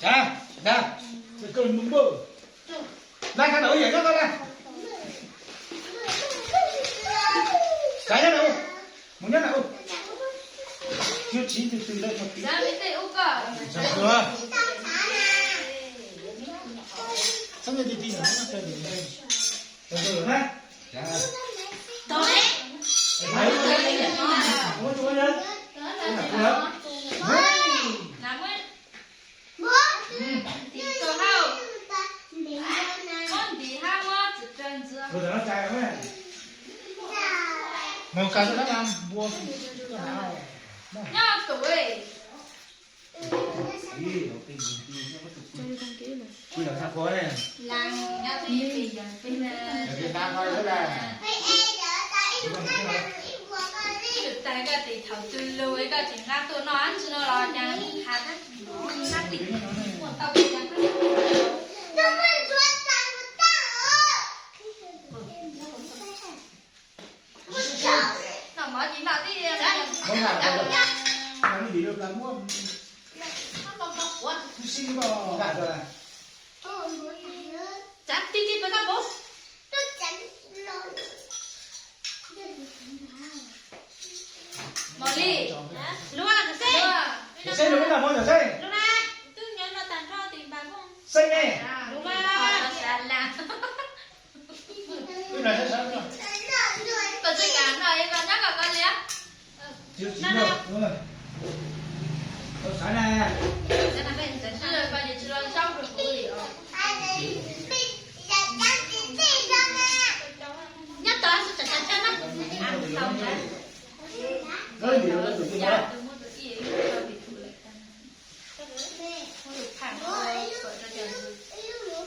Cas, dag, dag, koj ntawm yam nyob koj dag. Cas nyob na, mus nyob na. Thiab tsis tus twg lawm no. Txhob nyob ti ti no, txhob nyob ti ti no. Nyob tus Leej nyob twj ywm pem yog peb na. Tsum tas koj tes thaum twg lug koj tseem nqa tuaj noj dab tsi no los cas has tab sis muaj tau peb cas. Noj mov ces noj tib. Tsav ti ti pem koj puv. Mos li, lug seb, lug na, twb nyob no tag nrho tim npas xeeb ne, lug mas. Koj tsis kam noj es koj nyob kom koj liam. Nyob tod xwb tsam tsam tsam na.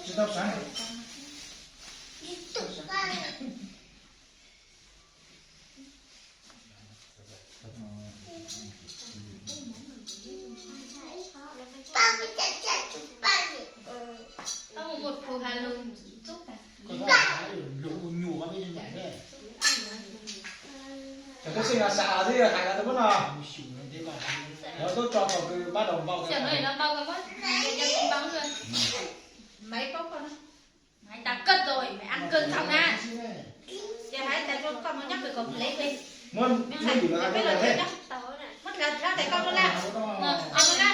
Tsis tau xav. Cov tub xeej xav xwb hais los tus muab no. Lawv tuaj tso thaum kws pab daus npau. Maiv paub koj no. Maiv tas koj tau maiv ab kawg ntxaug na. Ces hais tas koj mus nyob pem kom lev pem. Muab ntws los hais koj ntawd thiab. Muab ntws los tais koj rau na. Ob tug na.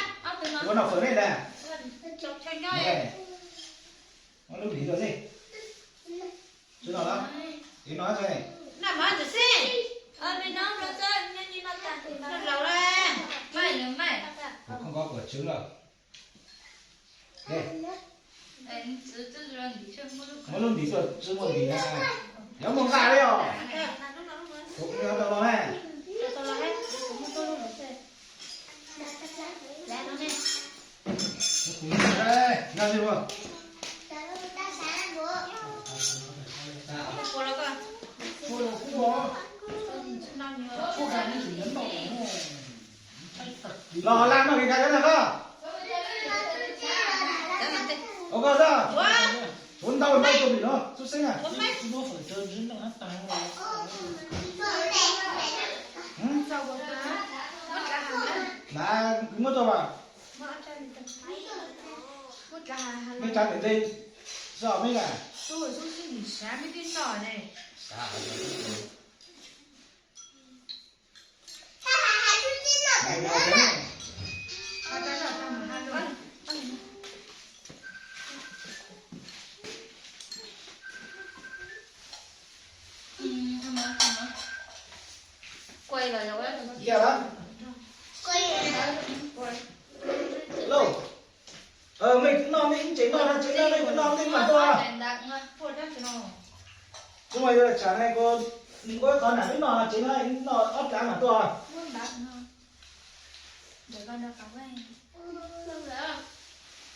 Muab no fawm nej na. Muab lub hliv rau xwb. Tsis no los, tiv no tso. Noj mov ntawm xwb. Noj laus lawm. Kuv khoom koj kuam tswv lawm. Muab lub ntiv tuaj, tsis muaj ntiv na. Yog muaj nqa li os. Kuv tau los ne. Los laj no kis kha cov na koj. Ua koj xwb. Tshuav ntau ntau tus vim no xub xeeb na. Nav, kws muab rau vas. Mej tsav ntawm ntej xwb os mej na. Lauj, mej noj mej tsev noj, tsev noj mej noj mej mam tuaj. Tsis muaj yuav tsam ne, kuv qhov nam twb noj tsev no, noj ob plab mam tuaj.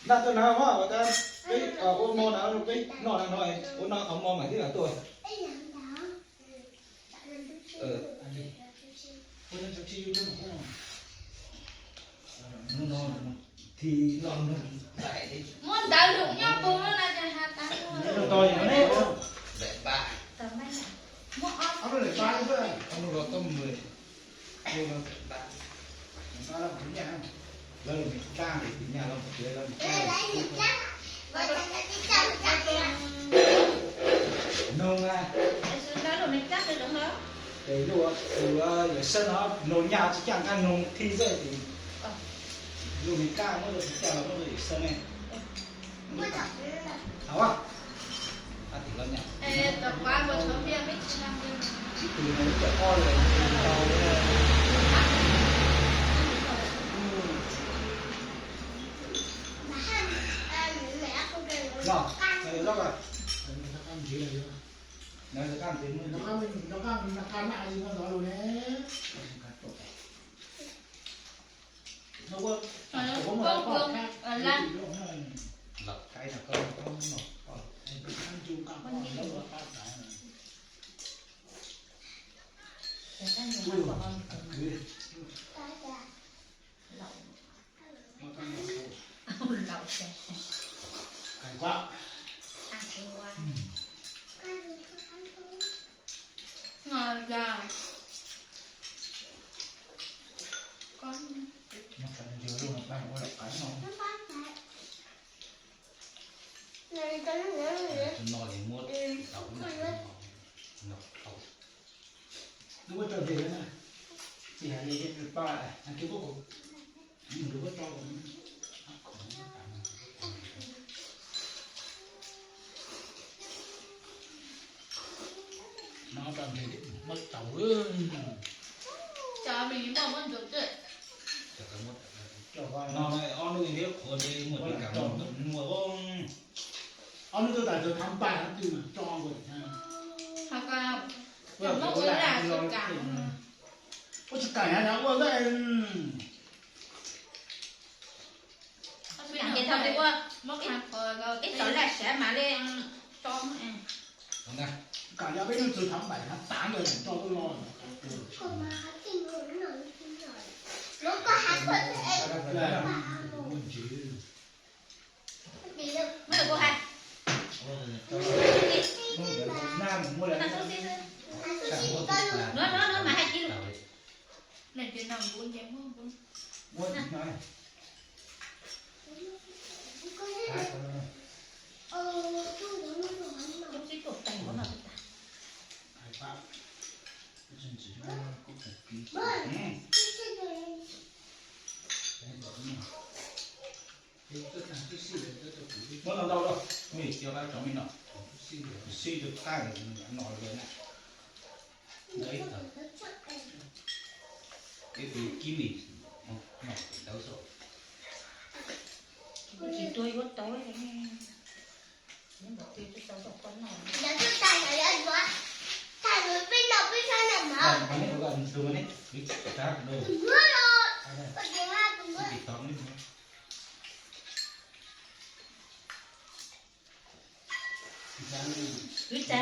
Noj tuaj na, ua tas peb ua mo na, peb noj na no, ua no qhov mo mam twb mam tuaj. Muab ntawv lug nyob puag lub na, has tas muab ob lub lawm pab xwb. Lawv los me kab, lawv los me kab, lawv los me kab. Noog a, ces luag tus yawm saub no noog nyaj tsis caj nqaj noog thib xwb ces luag me kab muab rau tsis caj los muab rau yawm saub ne. Hauv, a tim los nyaj. Tus no cov ob lawm tau. Los, los, los, Tus no ces muab tau, no tau. Lub muab tso ze na, tsis hais li paj hais kiag kuj, lub muab tso. No tau ntshe muab tau. Cov me muaj muab ntsuas twj. No ob lub thiab qhuav ntshe muaj tib kas muaj. Ob lub tuaj tas cov thav npaj no twg mas tso nkaus thiab. Muab ua lam tsis kam. Ua tsis kam na ua. Ces thaum twg ua ib tog laj siav mas li tso. Kam yog peb lub txwv thav npaj thav tav ntawd tso tuaj los. Muab lawm kuv hais. No, no, no, mas hais kiag lus. Leej twg nug kuv nce muab kuv. Lub sib tuaj teeg mov no tas. Muab no ntau rau, muab ib co qab tso me no, sib rau tag no na. Ntawd ib tawm. Ib tug kib mis no tawv xwb. Tsis tuag yuav tau. Wb tsa.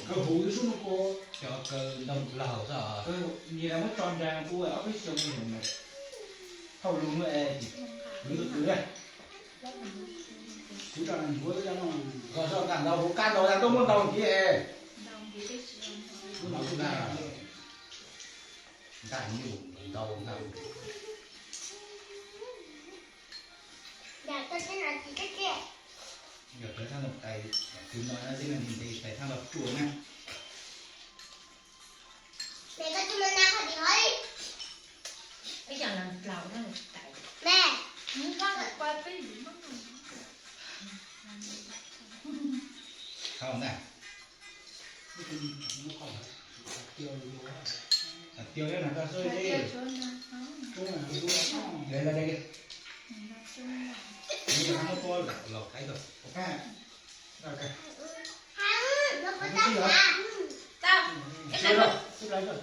Kaw huv ib sub no kuv cov kaw ntoo laug xwb os. Nyias muab tso nrag kuv ob peb xyoo no. Thauj lug es kwv kwv. Kwv tso nrag ntsuav, kom tso nqaij ntau, huv qab ntau, tuaj muab ntau thiab. Nqaij nyuj ntau ntau. Yog tais thaj no tais, tais no ntev tais thaj no tsuas na. Ib yam li plaus na tais. Qhov na. Hais tias yog nas koj xwb. Los, los, los, los.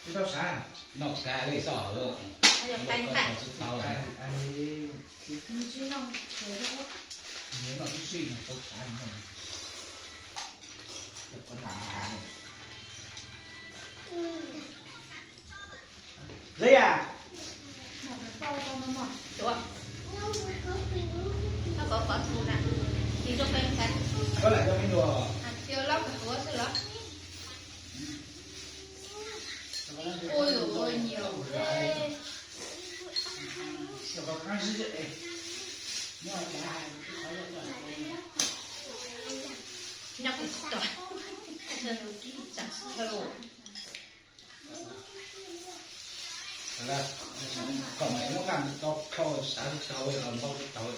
Tsis tau sav, noj kag li xwb. Tsis tau, tsis tau sav. Dej yam. Koj lam cov me nyuam. Ui, ui, nhiều thế. Nhóc thì sụt trò. Sụt trò. Kom mày muab nqa tau khau sab tau los npau tau los.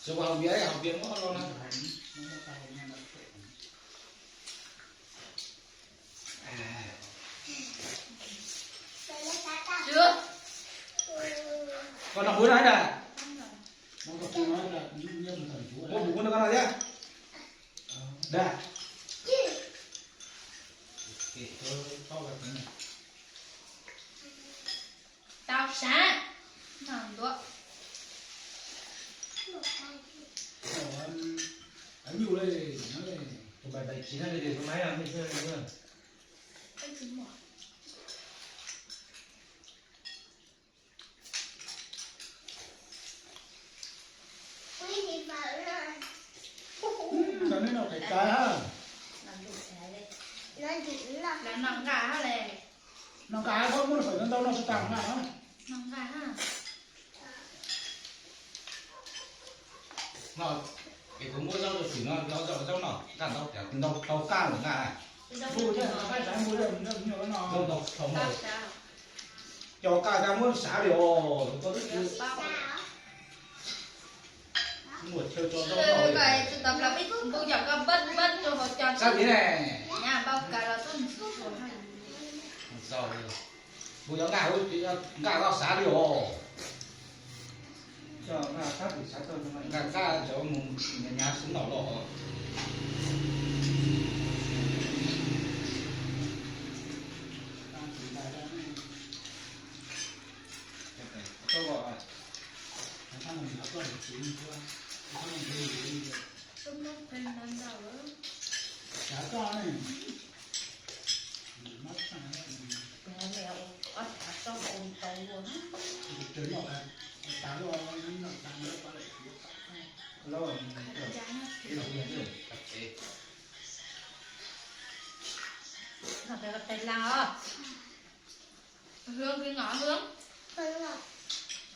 Tsis qua hauv viav, hauv viav muab lo na. Koj noj kuv no da. Muab kuv no koj no thiab. Da. Tau sab. Noj ntua. Tus pais pais tsis na, tus maiv no, nej xwb. Noj nej noj qais tas. Los noj nqa le. Noj nqa, koj muab nws fawm ntau ntau noj tsis tas nqa na. Noj nqa. No, es kuv muab zaub rau tim no, zaub, zaub no, nqa ntau, ntau dhau qaj lawm nqa. Zaub ntau dhau no. Cov qaj koj muab sav li os, koj twb muaj chaw tso zaub no. Sab tid ne. Kuv yuav nqa, nqa los sav li os. Nqa, nqa cov mus nyav nyav xwb no los.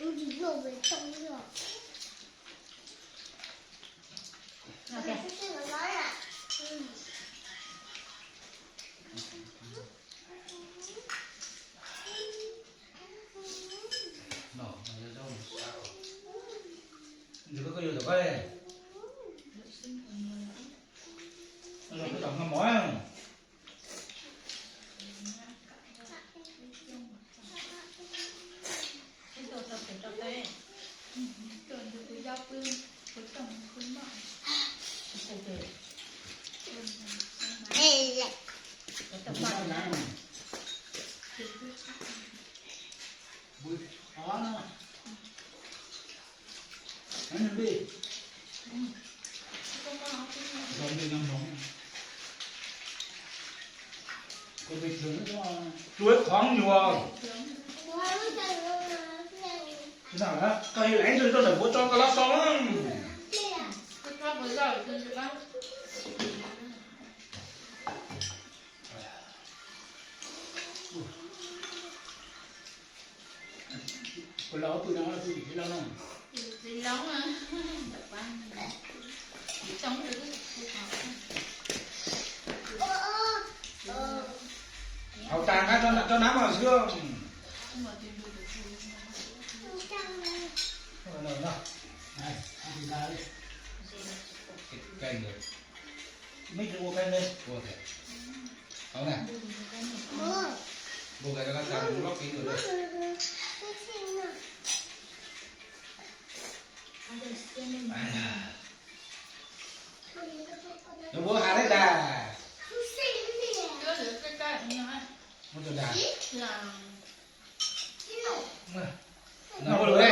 Hương, kis ngom Hương. Nws koj yuav tom koj. Los koj tom nqa mov. Tsuav qhov nyuag. Koj ib leeg rau ntawm kuv tso koj los so. Kuv los pw no, pw tim txiv laug no. Haus tas nqa rau nab mas xwb. Keeb ntawd, mej tsis ua keeb li, ua thiab. Haus na. Npau kais rau koj tas mus loj keeb ntawd. Nws ua has li tas. Ua tus dag. Nws ua lus li.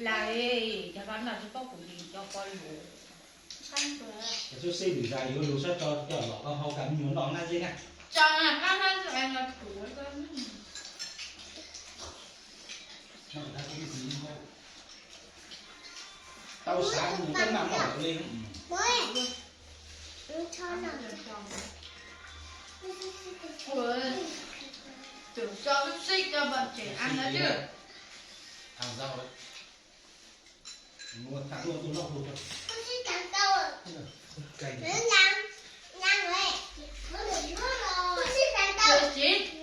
Lam cov no tsis paub kuv li cov poj lus. Cov xib lwm zas yuav lus sab tso coj los koj hau kam me nyuam noj nab zeb na. Tso na, qab hnab tso no kuv. Tau xav nws coj noj noj li. Tso xib tso pom tsev ăn no chứ. Thằng giàu đấy. Mua thằng luôn tôi lóc luôn cho.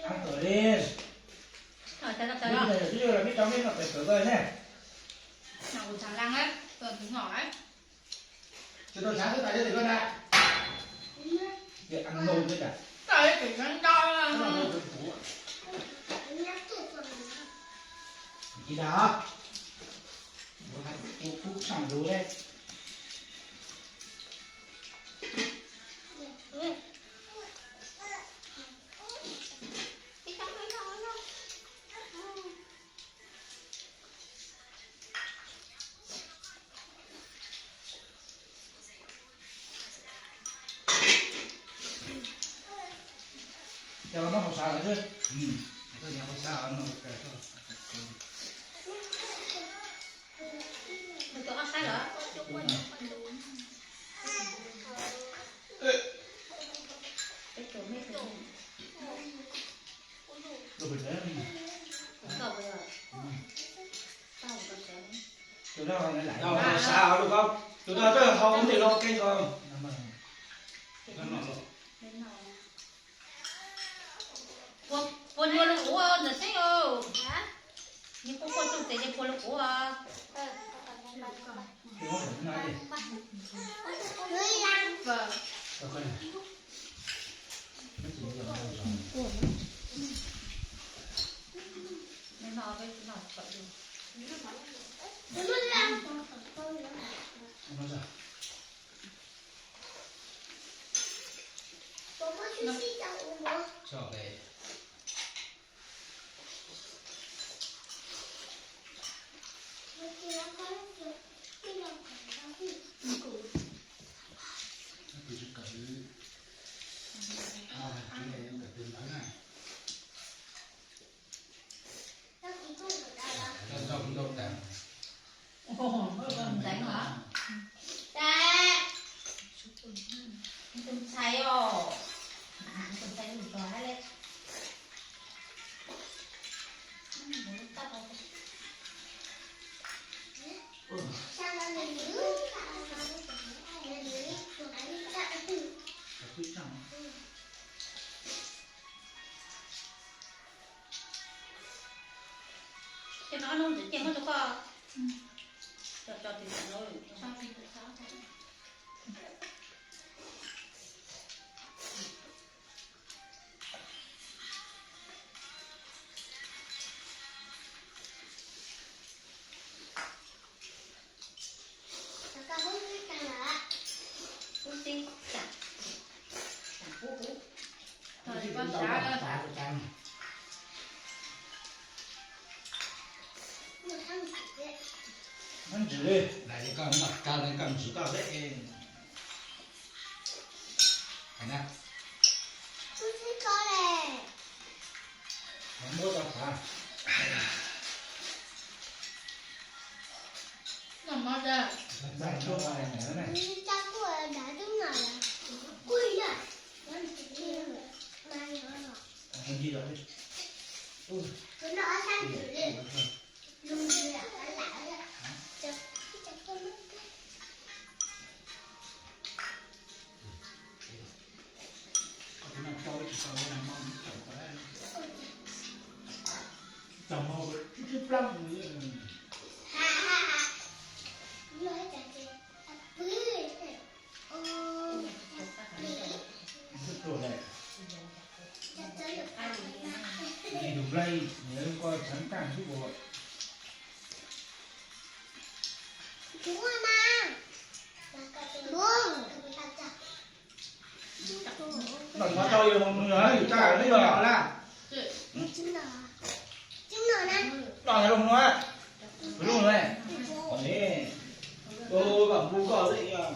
Ăn ở đây. Ăn ở đây. Bây giờ chứ là biết cháu biết nó phải sửa rồi nè. Nào của thằng Lăng ấy, còn tính hỏi ấy. Cho tôi sáng tôi tài cho thầy con ạ. Việc ăn nôn thế cả. Tài cho thầy con đau à. Chị nào? Ua, kuv sab lus li. Cov los muab hauv xav lawm xwb. Cov hauv xav no. Tus no xav lus ko, tus no twb hau ntej no keej ko. Puas nyuaj lus kuv ntawm xeeb os? Nws kuj quaj tug tes ces puas lus kuv os? Tus ntxhais os, tus ntxhais lus txog hab le. Ces no ob nub ntxiv ces muab rau koj. Ntsis li, koj noj kawg li koj ntsis koj deb. Muab tau xav. Tus nplai, nws ko txheev tag xwb ua. Noj mov tau yus mus yus tsa neb yog la. Noj lub no, lub no ne. Tus kom npus koj xwb.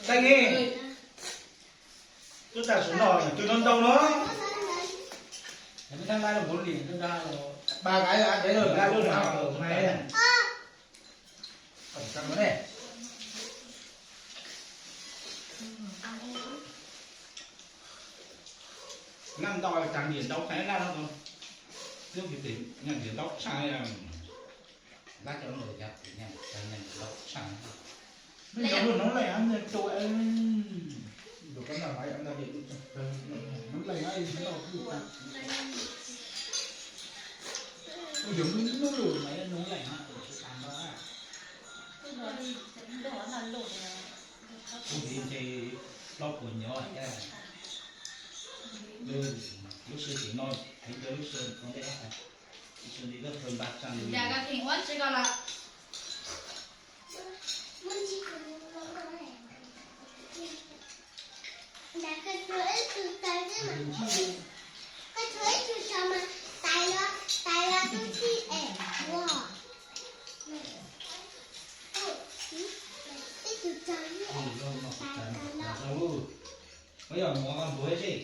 Tag ngi, twb tag su no twb no ntau no. Ba ka ab dev lawm, lub no mas. Naj ntau cas nyiam ntau tshaj naj no. Twb hais tias nyiam ntau tshaj. Lab cov ntawd cas nyiam ntau tshaj. Nws cov lus noob leej tu, noob leej, kuv cov lus noob leej. Kuv nce plaub puas nyov thiab. Lub sij hawm no, lub sij hawm no, lub sij hawm no, Ib tug tsaug, ib tug tsaug, ib tug tsaug. Ua yog mov npuav tsi.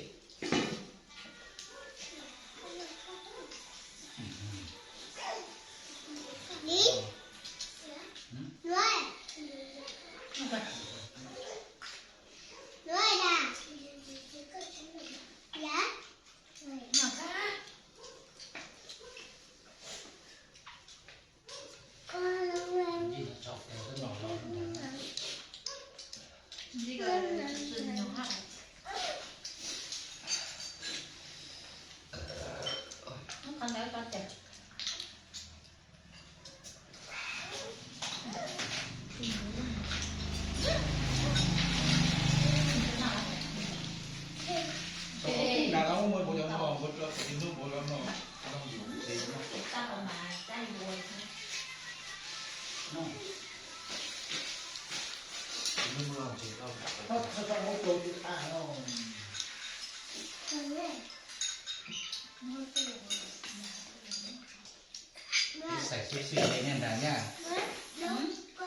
Xaim xwb xwb li nej ntag nyaj.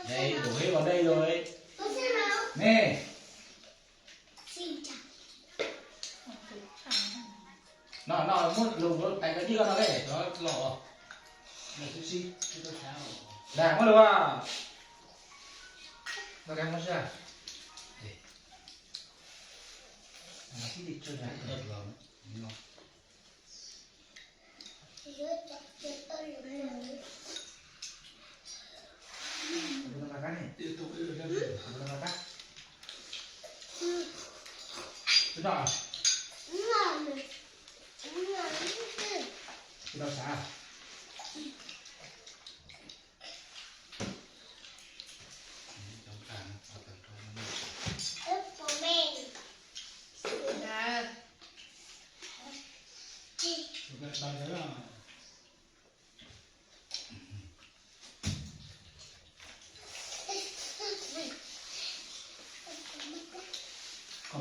Dej, tus hib los dej los ne. No no, muab lus tais koj dib koj no le, cov los. Dag muab lus. No kag no sib.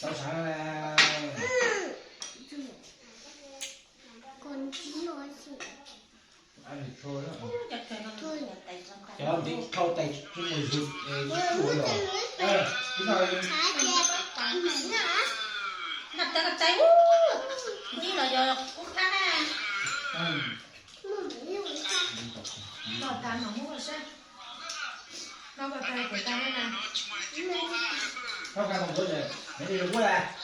Tau sawv na. Cov ntxiv thau tais tsis mus zug, tsis ua los. Nab tais nab tais, ntxiv los yog kub qab na. Koj tas mam muab koj sab. Koj tas kuv tas na. Koj tas kuv tas, neb li muab na.